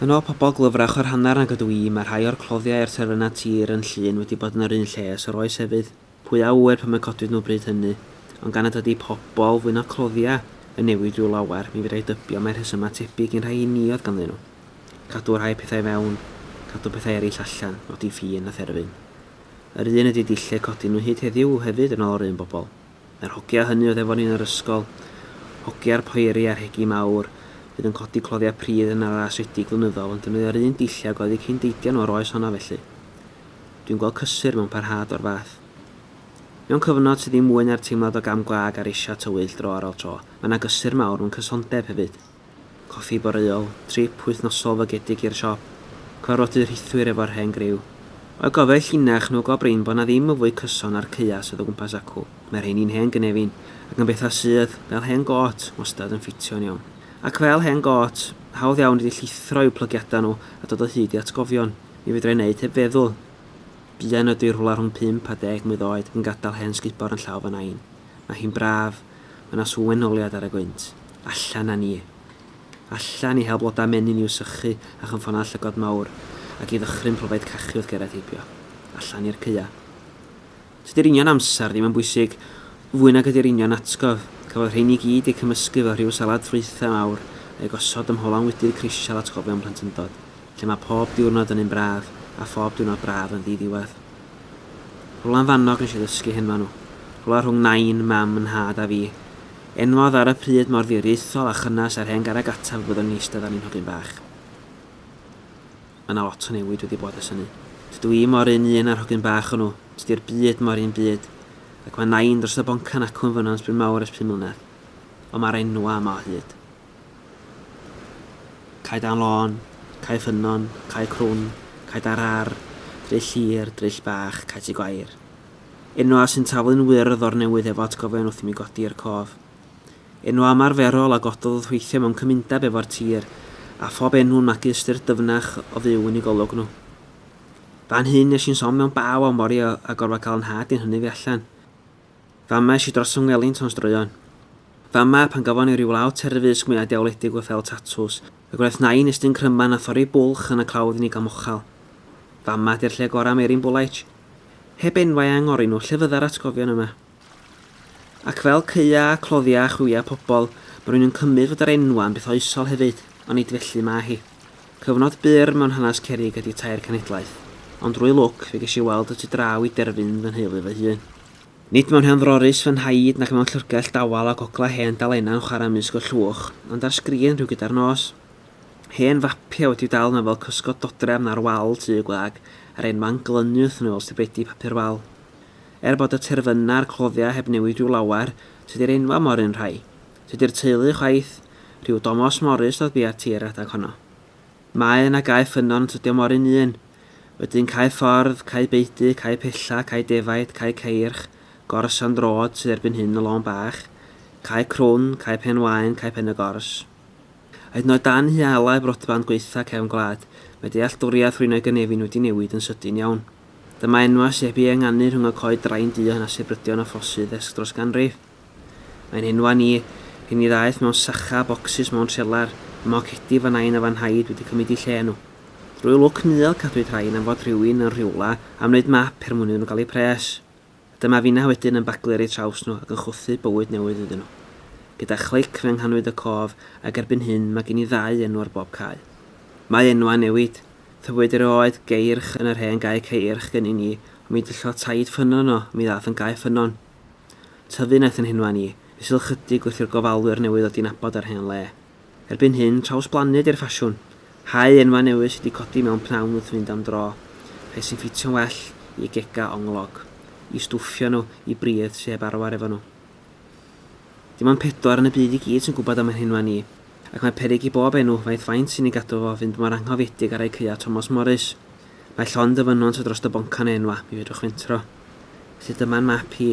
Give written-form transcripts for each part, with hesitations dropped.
Yn ôl pobl glyfrach o'r hanner nag ydw i, mae rhai o'r cloddiau a'r terfynau tir yn Llŷn wedi bod yn yr un lle ers yr oes hefyd. Pwy a ŵyr pam y codwyd nhw bryd hynny, ond gan nad ydi pobl fwy na cloddiau yn newid rhyw lawer, mi fedra i dybio mai rhesymau tebyg i'n rhai ni oedd ganddyn nhw. Cadw rhai pethau i fewn, cadw pethau eraill allan, nodi ffin a therfyn. Yr un ydi dulliau codi nhw hyd heddiw hefyd yn ôl yr un bobl. Yr hogia hynny oedd efo ni yn yr ysgol, hogia'r poeri a'r rhegi mawr, fydd yn codi cloddiau pridd yn yr ras redig flynyddol yn defnyddio'r un dulliau ag oedd eu cyn-deidiau nhw o'r oes honno felly. Dwi'n gweld cysur mewn parhad o'r fath. Mewn cyfnod sydd ddim mwy na'r teimlad o gam gwag a'r eisiau tywyll dro ar ôl tro, mae 'na gysur mawr mewn cysondeb hefyd. Coffi boreol, trip wythnosol fygedig i'r siop, cyfarfodydd rhithwir efo'r hen griw. O'i gofio eu llinach nhw go brin bod 'na ddim yn fwy cyson na'r caeau sydd o gwmpas acw. Mae'r rheini'n hen gynefin, ac yn bethau sydd, fel hen gôt, wastad yn ffitio'n iawn. Ac fel hen gôt, hawdd iawn ydi llithro i'w plygiadau nhw a dod o hyd i atgofion. Mi fedra i wneud heb feddwl. Buan ydw i rhywle rhwng pump a deg mlwydd oed yn gadael hen sgubor yn llaw fy nain. Mae hi'n braf. Mae 'na sŵn wenoliad ar y gwynt. Allan â ni. Allan i hel blodau menyn i'w sychu a chynffonnau llygod mawr, ac i ddychryn pryfaid cachu wrth gerdded heibio. Allan i'r caeau. Tydi'r union amser ddim yn bwysig, fwy nag ydi'r union atgof. Cafodd rheini i gyd eu cymysgu fel rhyw salad ffrwythau mawr, a'u gosod ym mholan wydr crisial atgofion plentyndod. Lle mae pob diwrnod yn un braf, a phob diwrnod braf yn ddi-ddiwedd. Rhywle'n fannog nes i ddysgu henwa nhw. Rhywle rhwng nain, mam, nhad a fi. Enwa oedd ar y pryd mor ddiriaethol a chynnes â'r hen garreg ataf y byddwn i'n eistedd arni'n hogyn bach. Mae 'na lot o newid wedi bod ers hynny. Tydw i mor un un â'r hogyn bach hwnnw, tydi'r byd mor un byd, ac mae nain dros y boncan acw yn Fynnons Bryn Mawr ers pum mlynedd. Ond mae'r enwa yma o hyd. Cae dan lôn, cae ffynnon, cae crwn, cae dar ar, dryll hir, dryll bach, cae tŷ gwair. Enwa sy'n taflu'n wyrdd o'r newydd efo atgofion wrth i mi godi i'r cof. Enwa ymarferol a gododd wrth weithio mewn cymundeb efo'r tir, a phob enw'n magu ystyr dyfnach o fyw yn eu golwg nhw. Fan hyn nes i'n son mewn baw am wario a gorfod cael 'nhad i'n nhynnu fi allan. Fama es i dros fy ngwely'n tôn straeon. Fama, pan gafon ni ryw law terfysg mwya diawledig wrth ddel tatws, y gwnaeth Nain estyn cryman a thorri bwlch yn y clawdd i ni gael mochal. Fama 'di'r lle gora am eirin bwlaij. Heb enwau a angori nhw, lle fydda'r atgofion yma? Ac fel caeau a cloddiau a chwiwiau pobol, ma rwy'n yn cymryd fod yr enwa yn beth oesol hefyd, ond nid felly ma hi. Cyfnod byr mewn hanes cerrig ydi tair cenhedlaeth, ond drwy lwc fe ges i weld y tu draw i derfyn fy nheulu fy hun. Nid mewn hen ddrorus fy nhaid nac mewn llyfrgell dawel ag ogla hen dalennau'n chwarae ymysg y llwch, ond ar sgrin rhyw gyda'r nos. Hen fapiau wedi'u dal yna fel cysgod dodrefn ar wal tŷ gwag, a'r enwau'n glynu wrthyn nhw fel stibredi papur wal. Er bod y terfynau a'r cloddiau heb newid rhyw lawer, tydi'r enwau mo'r un rhai. Tydi'r teulu chwaith, rhyw Domos Morris oedd bia'r tir yr adag honno. Mae yna gae ffynnon ond tydi o mor un un. Wedyn cae ffordd, cae beudy, cae pella, cae defaid, cae ceirch, gors and road sydd erbyn hyn y lôn bach, cae crwn, cae pen waen, cae pen y gors. A hyd yn oed dan hualau broadband gwaetha cefn gwlad, mae dealltwriaeth rwy'n o'i gynefin wedi newid yn sydyn iawn. Dyma enwa sy heb eu ynganu rhwng y coed drain duon a sibrydion a ffosydd ers dros ganrif. Mae'n henwa ni, rheini ddaeth mewn sacha a bocsys mewn trelar, a mocedi fy nain a fy nhaid wedi cymryd eu lle nhw. Drwy lwc mul cadwyd rhain am fod rhywun yn rhywle am wneud map er mwyn iddyn nhw gael eu pres. A dyma finna wedyn yn baglu ar eu traws nhw ac yn chwythu bywyd newydd iddyn nhw. Gyda chlic fe nghanwyd y cof ac erbyn hyn mae gen i ddau enw ar bob cae. Mae enwa'n newid. Tyfwyd erioed geirch yn yr hen gae ceirch gennyn ni, ond mi dyllodd taid ffynnon o, mi ddaeth yn gae ffynnon. Tyfu wnaeth yn henwa ni, fesul chydig wrth i'r gofalwyr newydd ddod i nabod yr hen le. Erbyn hyn, trawsblannu ydi'r ffasiwn. Hau enwa newydd sy 'di codi mewn pnawn wrth fynd am dro. Rhai sy'n ffitio'n well i gega onglog. I stwffio nhw i bridd sy heb arfer efo nhw. Dim ond pedwar yn y byd i gyd sy'n gwybod am ein henwa ni, ac mae peryg i bob enw, waeth faint sy'n ei gadw fo, fynd mor anghofiedig â rhai caeau Tomos Morris. Mae llond y fynwent o dros dy boncan o enwa, mi fedrwch fentro. Felly dyma'n map i.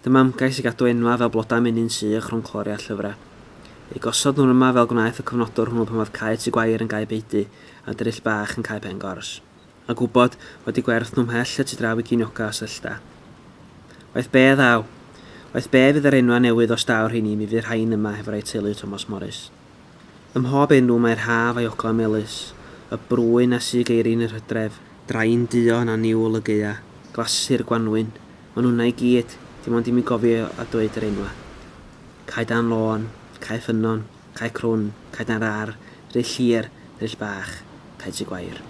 Dyma ymgais i gadw enwau fel blodau menyn sych rhwng cloriau llyfrau. Eu gosod nhw'n yma fel gwnaeth y cyfnodwr hwnnw pan oedd cae Tŷ Gwair yn gae beudy a dryll bach yn cae Pen Gors. A gwybod fod eu gwerth nhw mhell y tu draw i geinioga a syllta. Waeth be ddaw. Waeth be fydd yr enwau newydd os daw rheini mi fydd rhain yma hefo rai teulu Tomos Morris. Ym mhob enw mae'r haf a'i ogla melys, y brwyn a sug eirin yr hydref, drain duon a niwl y gaea, glasur gwanwyn, ma' nhw 'na i gyd, dim ond i mi gofio a dweud yr enwa. Cae dan lôn, cae ffynnon, cae crwn, cae dan rar, dryll hir, dryll bach, cae tŷ gwair.